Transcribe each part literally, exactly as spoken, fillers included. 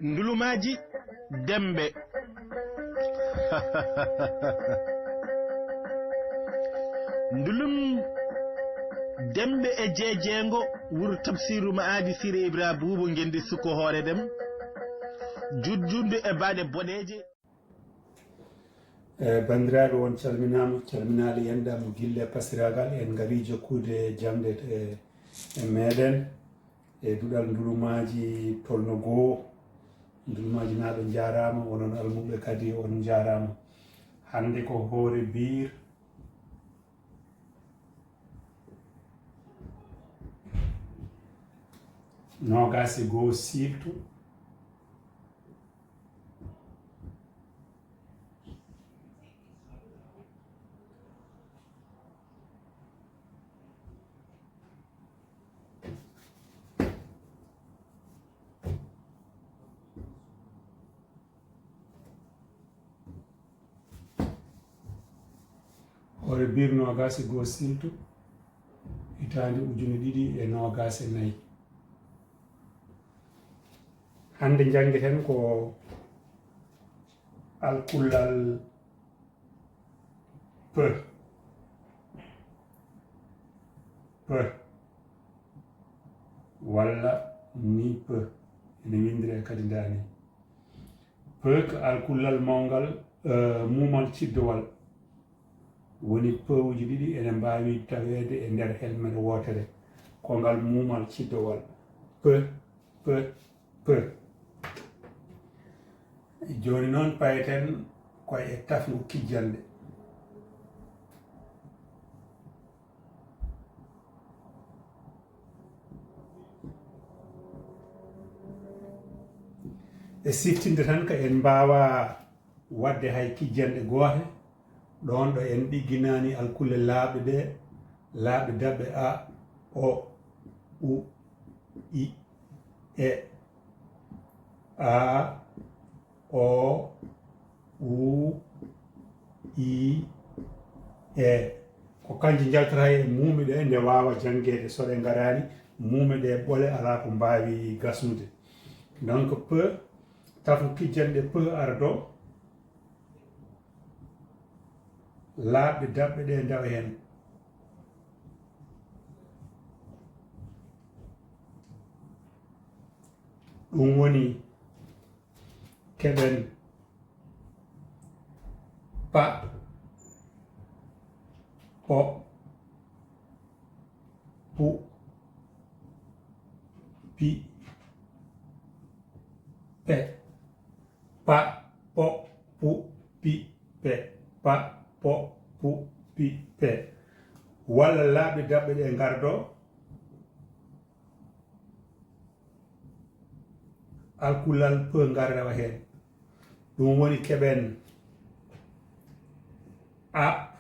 Ndulumaaji Demɓe. Ndulum Demɓe e jeejeengo wuro Tafsiiru Ma'aadi Sire Ibra Buubu Ngenndi Sukko Hoore Dem. Jurjundu e baɗe boɗeeje. E, banndiraaɓe, on calminaama, calminaali enɗam gille pasiraagal. En ngarii jokkude jaŋde e, e meeɗen e duɗal ndulumaaji tolno goo. Ndulumaaji naaɗo njaaraama, onon almuɓɓe kadi on njaaraama. Hannde ko hoore biir noogaas e goo siiltu. Hoore biir noogaas e goo siiltu, hitaande ujune ɗiɗi e noogaas e nayi. Hannde njanngeten ko alkullal pe. Pe. Walla ni pe. Ene winndire kadi ndaa ni. Pe ko alkullal mawngal, eh, muumal ciddowal. Woni pewuji ɗiɗi ene mbaawi taweede e nder helmere wootere. Ko ngal muumal ciddowal. Pe, pe, pe. Jooni noon, payeten ko e tafngu kijjannde. E siftinde tan, ko en mbaawaa waɗde hay kijjanɗe goote, ɗoon ɗo en ɗigginaani alkulle laaɓɗe ɗe, laaɓɗe daɓɓe a, o, u, i, e, a, o, u, i, e. Ko kanji njaltata e muume ɗe, nde waawa janngeede. So ɗe ngaraani, muume ɗe ɓole alaa ko mbaawi gasnude. Donc, pe, tafo kijjanɗe pe ardo, laaɓɗe daɓɓe ɗe ndawa heen. Ɗum woni keɓen pa, po, pu, pi, pe. Pa, po, pu, pi, pe. Pa, po, pu, pi, pe. Walla laaɓɗe daɓɓe ɗe ngardo, alkulal pe ngar rewa heen. Ɗum woni keɓen ap,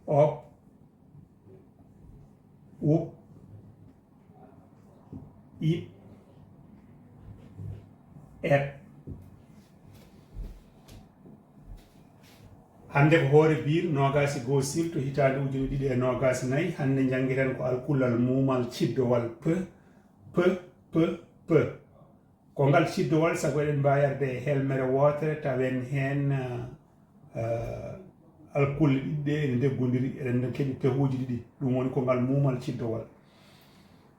op, up, ip, ep. Hannde ko hoore biir noogaas e goo siilto hitaande ujune ɗiɗi e noogaas e nayi. Hannde njanngeten ko alkulal muumal ciddowal pe, pe, pe, pe. Ko ngal ciddowal, sago eɗen mbawi arde e helmere wootere, tawen heen, eh, alkulle ɗiɗi ɗe ene ndeggondiri, eɗen keɓi pehuuji ɗiɗi. Ɗum woni ko ngal muumal ciddowal.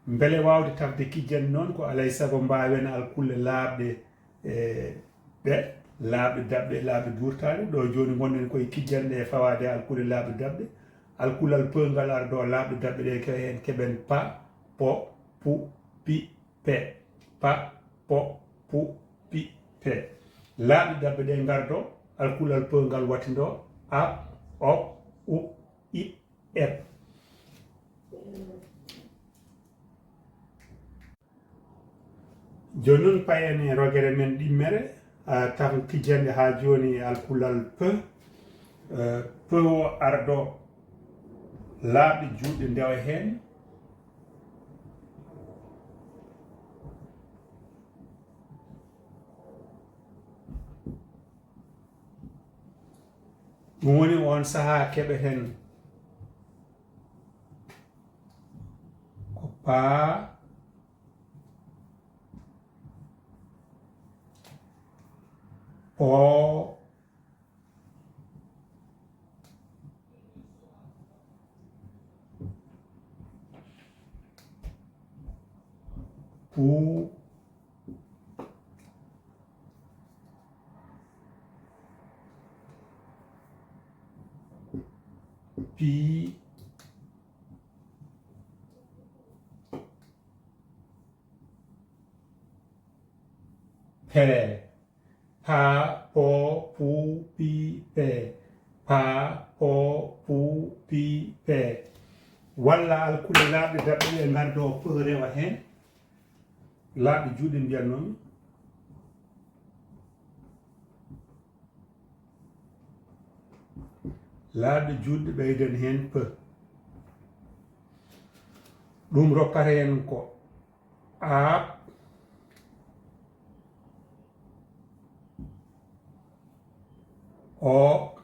Mbele waawde tafde kijjande noon, ko alay sago mbaawen alkulle laaɓɗe, e, ɗe, laaɓɗe daɓɓe, laaɓɗe duurtaaɗe. Ɗo jooni ngonɗen koye kijjande ɗe e fawaade e alkulle laaɓɗe daɓɓe. Alkulal pewngal ardo laaɓɗe daɓɓe ɗe, ko heen keɓen pa, po, pu, pi, pe. Pa, po, pu, pi, pe. Laaɓɗe daɓɓe ɗe ngardo, alkulal pewngal watindo, ap, op, up, ip, ep. Jooni noon, payen e rogere men ɗimmere, ah, tan kijjande haa jooni alkulal pe, eh, pe o ardo laaɓɗe juutɗe ndewa heen. Ɗum woni oon sahaa keɓeten Pa, po, pu, pi, pe. Pa, po, pu, pi, pe. Pa, po, pu, pi, pe. Walla alkule laaɓɗe daɓɓe ɗe ngardo pe rewa heen. Laaɓɗe juuɗe mbiyannomi. Laaɓɗe juuɗe ɓeyden heen pe. Ɗum rokkata en ko aap, oop,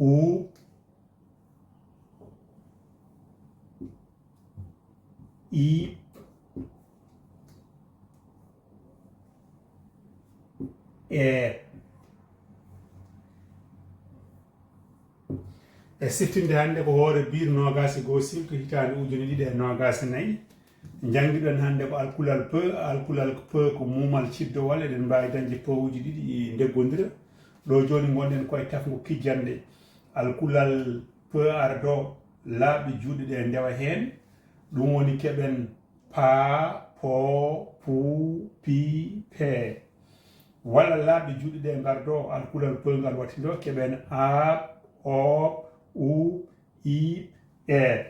uu, iip, eep. E siftinde hannde ko hoore biir noogaas e goo siwto hitaande ujune ɗiɗi e noogaas e nayi. Njanngiɗon hannde ko alkulal pe, alkulal pe ko muumal ciddowal, eɗen mbaawi dañde pewuuji ɗiɗi ɗi ndeggondira. Ɗo jooni ngonɗen ko e tafngo kijjannde. Alkulal pe ardo laaɓi juuɗe ɗe ndewa heen. Ɗum woni keɓen pa, po, pu, pi, pe. Walla laaɓi juuɗe ɗe ngardo alkulal pe ngal wattindoo, keɓen aap, oop, uub, iip, eep.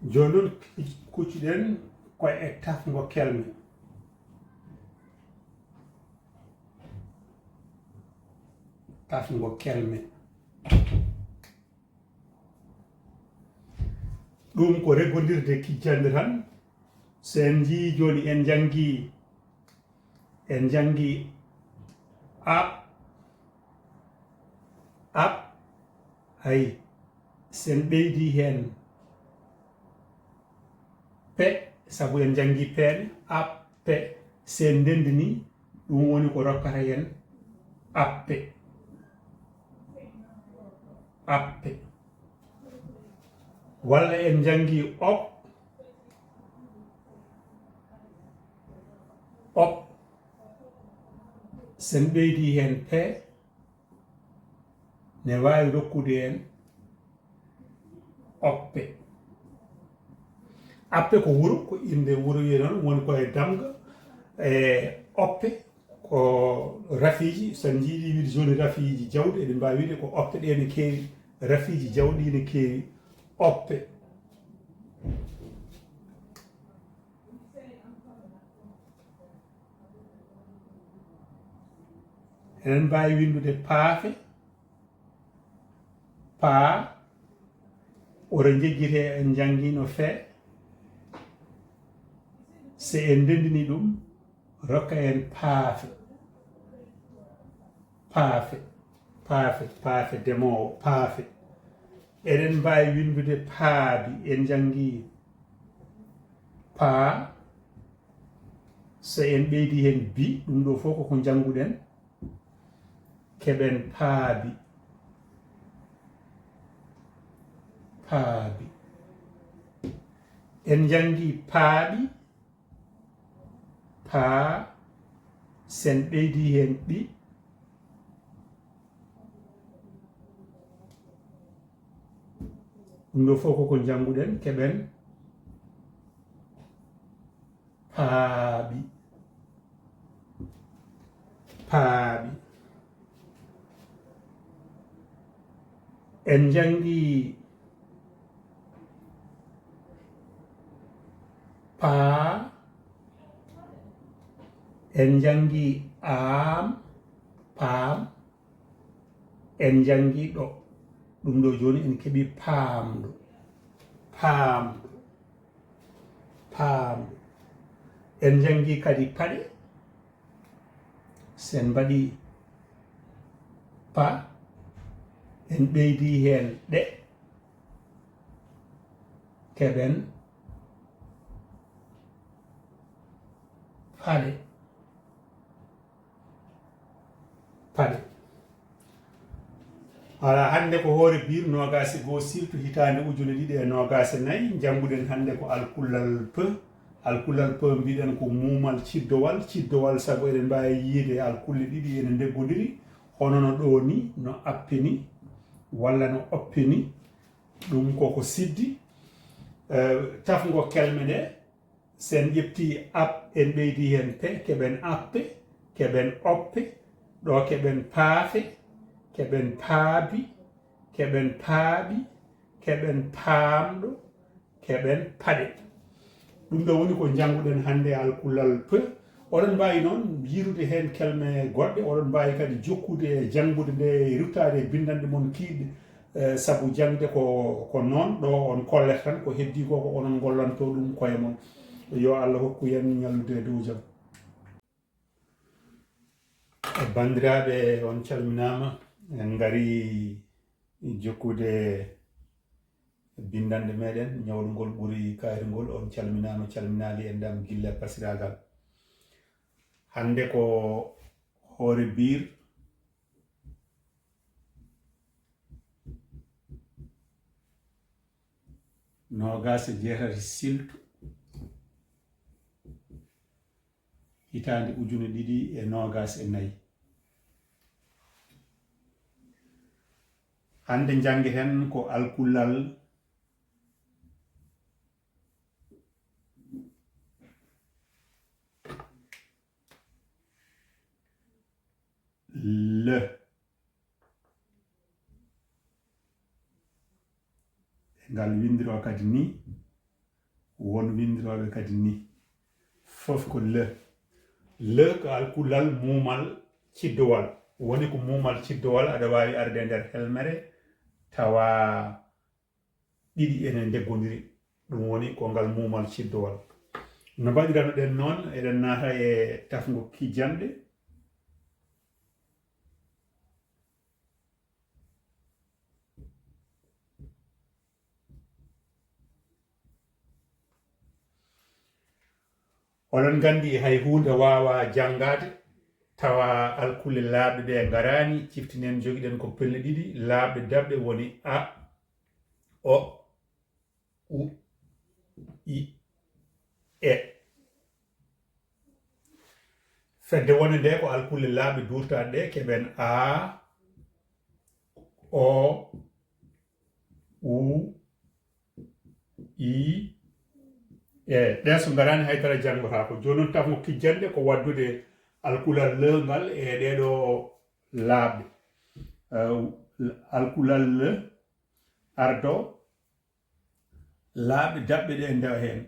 Jooni noon, kuccuɗen ko e tafngo kelme. Tafngo kelme. Ɗum ko reggondirde kijjannde tan. So en njiyii jooni, en njanngi, en njanngi aap, aap, hay, so en ɓeydi heen pe, sabu en njanngi peeɓe, aap, pe, so en ndenndini, ɗum woni ko rokkata en appe. Appe. Walla en njanngi op. Op. So en ɓeydi heen pe, ne waawi rokkude en oppe. Appe ko wuro, ko innde wuro wiye noon, woni ko e damga. E oppe ko rafiiji, so en njiɗi wiide jooni rafiiji jawɗi, eɗen mbaawi wiide ko oppe ɗe ne keewi, rafiiji jawɗi ne keewi oppe. Eɗen mbaawi winndude paafe, paa, oto njejjite en njanngiino fee. So en ndenndini ɗum, rokka en paafe. Paafe, paafe, paafe, demoowo, paafe. Eɗen mbaawi winndude paabi, en njanngi paa. So en ɓeydi heen bi, ɗum ɗo fof koko njannguɗen. Keɓen paabi. Paabi. En njanngi paaɓi. Paa. So en ɓeydi heen ɓi. Ɗum ɗo fof koko njannguɗen, keɓen paaɓi. Paaɓi. En njanngi paa, en njanngi aam, paam, en njanngi ɗo. Ɗum ɗo jooni en keɓi paamɗo. Paamɗo. Paamɗo. En njanngi kadi paɗe. So en mbaɗi pa, en ɓeydi heen ɗe, keɓen paɗe. Paɗe. Voilà, hannde ko hoore biir noogaas e goo siltu hitaande ujune ɗiɗi e noogaas e nayi. Njannguɗen hannde ko alkullal P. Alkullal P mbiɗen ko muumal ciddowal. Ciddowal sabu eɗen mbaawi yiyde alkulle ɗiɗi ene ndeggondiri, hono no ɗoo ni, no appe ni, walla no oppe ni. Ɗum koko siddi. Eh, tafngo kelme ɗe, so en ƴetti ap, en ɓeydi heen pe, keɓen appe, keɓen oppe, ɗo keɓen paafe, keɓen paabi, keɓen paaɓi, keɓen paamɗo, keɓen paɗe. Ɗum ɗo woni ko njannguɗen hannde alkullal P. Oɗon mbaawi noon yiirude heen kelme goɗɗe, oɗon mbaawi kadi jokkude e janngude nde e ruttaade e binndanɗe mon kiiɗɗe, eh, sabu jaŋde ko, ko noon ɗo on kollata tan, ko heddii ko, ko onon ngollanto ɗum koye mon. Yo Allah hokku en ñallude e dow jam. Banndiraaɓe, on calminaama. En ngari jokkude binndanɗe meɗen, ñawɗo ngol ɓuri kayri ngol. On calminaama, calminaali en dam gilla pasiraagal. Hannde ko hoore biir noogaas e jeetati siltu hitaande ujune ɗiɗi e noogaas e nayi. Hannde njanngeten ko alkullal L. Ngal winndiro kadi ni, won winndirooɓe kadi ni. Fof ko L. L ko alkullal muumal ciddowal. Woni ko muumal ciddowal, aɗa waawi arde e nder helmere, tawa ɗiɗi ene ndeggondiri. Ɗum woni ko ngal muumal ciddowal. No mbaɗirano-ɗen noon, eɗen naata e tafngo kijjanɗe. Oɗon nganndi hay huunde waawaa janngaade tawa alkulle laaɓɗe ɗe ngaraani. Ciftinen, njogiɗen ko pelle ɗiɗi laaɓɗe daɓɓe, woni A, O, U, I, E. Fedde wonde nde ko alkulle laaɓɗe duurtaaɗe ɗe, keɓen A, O, U, I, E. Ɗe so ngaraani hay dara janngotaako. Jooni noon tafngo kijjanɗe ko waɗdude alkulal L ngal e ɗee ɗo laaɓɗe. Eh, alkulal L ardo laaɓɗe daɓɓe ɗe ndewa heen.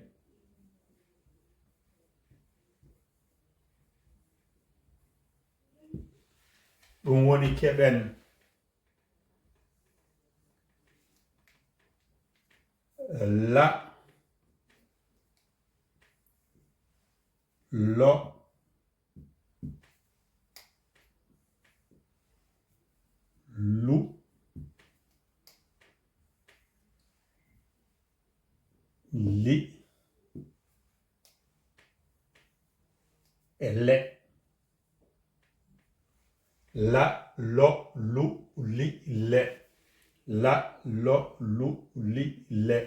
Ɗum woni keɓen la, lo, lu, li, e le. La, lo, lu, li, le. La, lo, lu, li, le.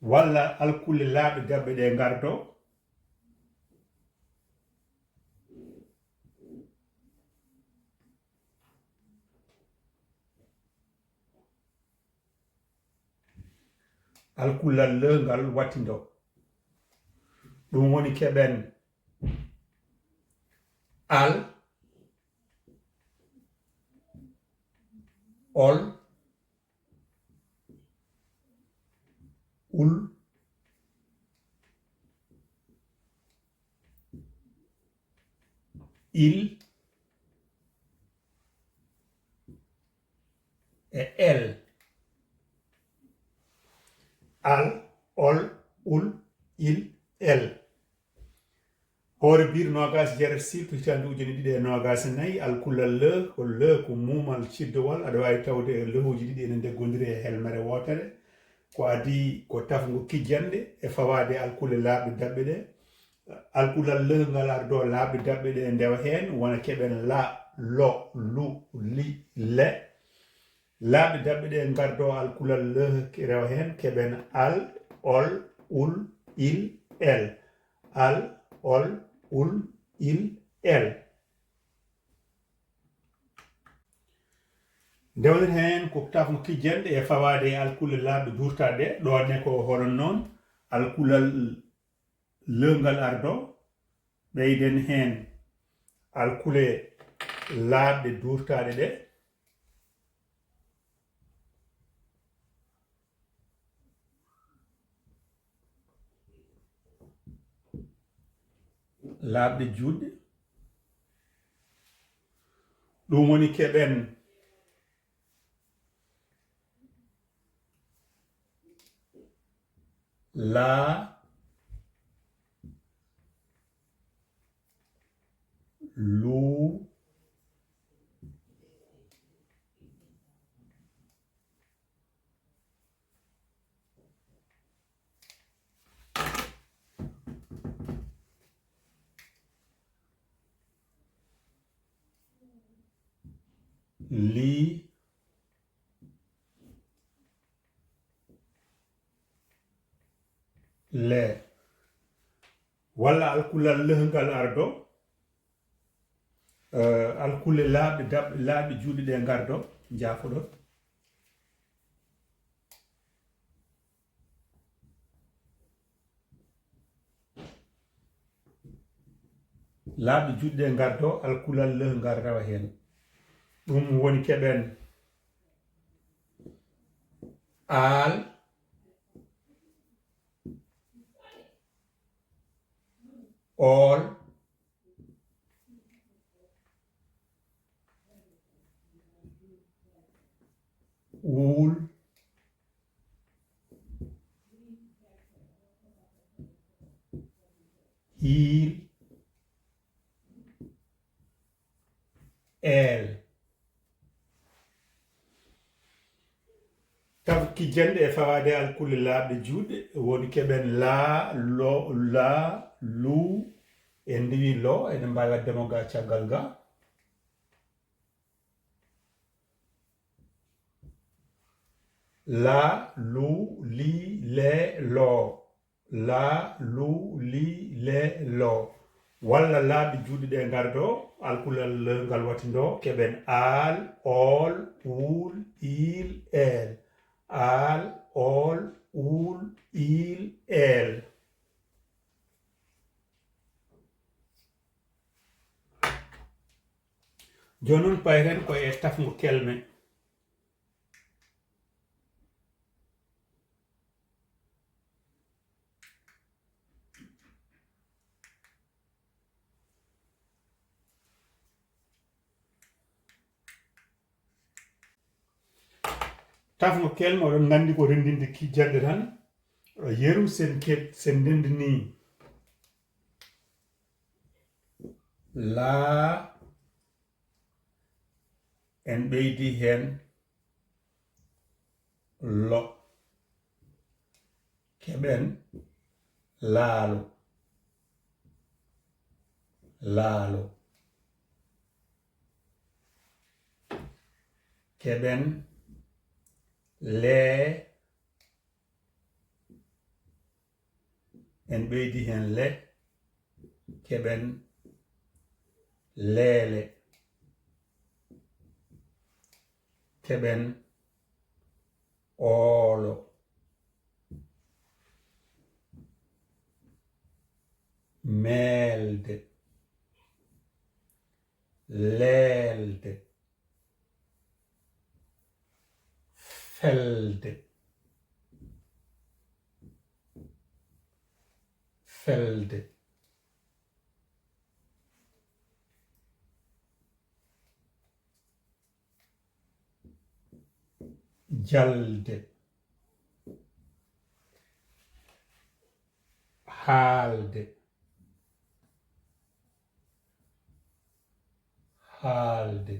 Walla alkulle laaɓɗe daɓɓe ɗe ngardo. Alkullal L ngal wattindo. Ɗum woni keɓen al, ol, ul, il e el. Al, ol, ul, il, el. Hoore biir Noogaas jeetati siiltu hitaande ujunere ɗiɗi e noogaas e nayi, alkulal le, ko le ko muumal ciddowal, aɗa waawi tawde e lehuuji ɗiɗi ene ndeggondiri e helmere wootere. Ko adii ko tafngo kijjanɗe e fawaade e alkule laaɓɗe daɓɓe ɗe. Alkulal le ngal ardoo laaɓɗe daɓɓe ɗe ndewa heen, wona keɓen la, lo, lu, li, le. Laaɓɗe daɓɓe ɗe ngardoo alkulal le rewa heen, keɓen al, ol, ul, il, el. Al, ol, ul, il, el. Ndewnen heen ko tafngo kijjanɗe e fawaade e alkule laaɓɗe duurtaaɗe ɗe. Ɗoo ne ko hono noon alkulal le ngal ardoo, ɓeyden heen alkule laaɓɗe duurtaaɗe ɗe. Laaɓɗe juutɗe. Ɗum woni keɓen laa, lu, li, le. Walla alkulal le ngal ardoo, eh, alkule laaɓɗe daɓ-, laaɓɗe juutɗe ɗe ngardoo, njaafoɗon. Laaɓɗe juutɗe ɗe ngardoo, alkulal le ngal rewa heen. Ɗum woni keɓen aal, ool, uul, iil, eel. Tafngo kijjanɗe e fawaade e alkule laaɓɗe juutɗe, woni keɓen laa, lo, laa, luu, en ndiwii lo, eɗen mbaawi waɗde mo ga caggal ga. Laa, luu, lii, lee, loo. Laa, luu, lii, lee, loo. Walla laaɓɗe juutɗe ɗe ngardoo, alkulal ngal watindo, keɓen aal, ool, uul, iil, eel. Aal, ool, uul, iil, eel. Jooni noon, payren ko e tafngo kelme. Tafngo kelme, oɗon nganndi ko renndinde kijjanɗe tan. Yeru sen ke-, sen ndenndinii laa, en ɓeydi heen lo. Keɓen laalo. Laalo. Keɓen lee. En ɓeydi heen le, keɓen leele, keɓen oolo, meelde, leelde. Felde. Felde. Jalde. Haalde. Haalde.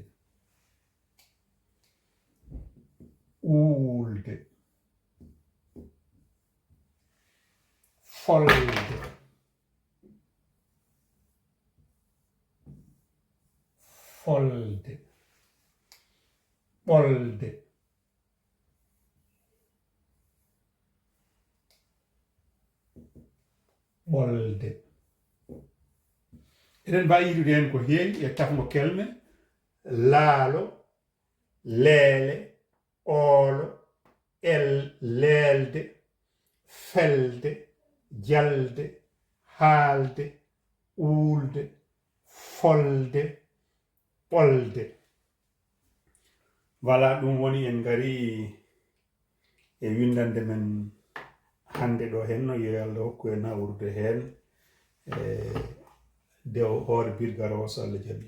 Uulde. Folde. Folde. Ɓolde. Ɓolde. Eɗen mbaawi yiidude heen ko heewi e tafngo kelme: laalo, leele, oolo, el, leelde, felde, jalde, haalde, uulde, folde, ɓolde. Voilà, ɗum woni en ngari e winndannde men hannde ɗo heen, no yo Allah hokku en hawrude heen e dewo hoore birgaro, so Allah jaɓi.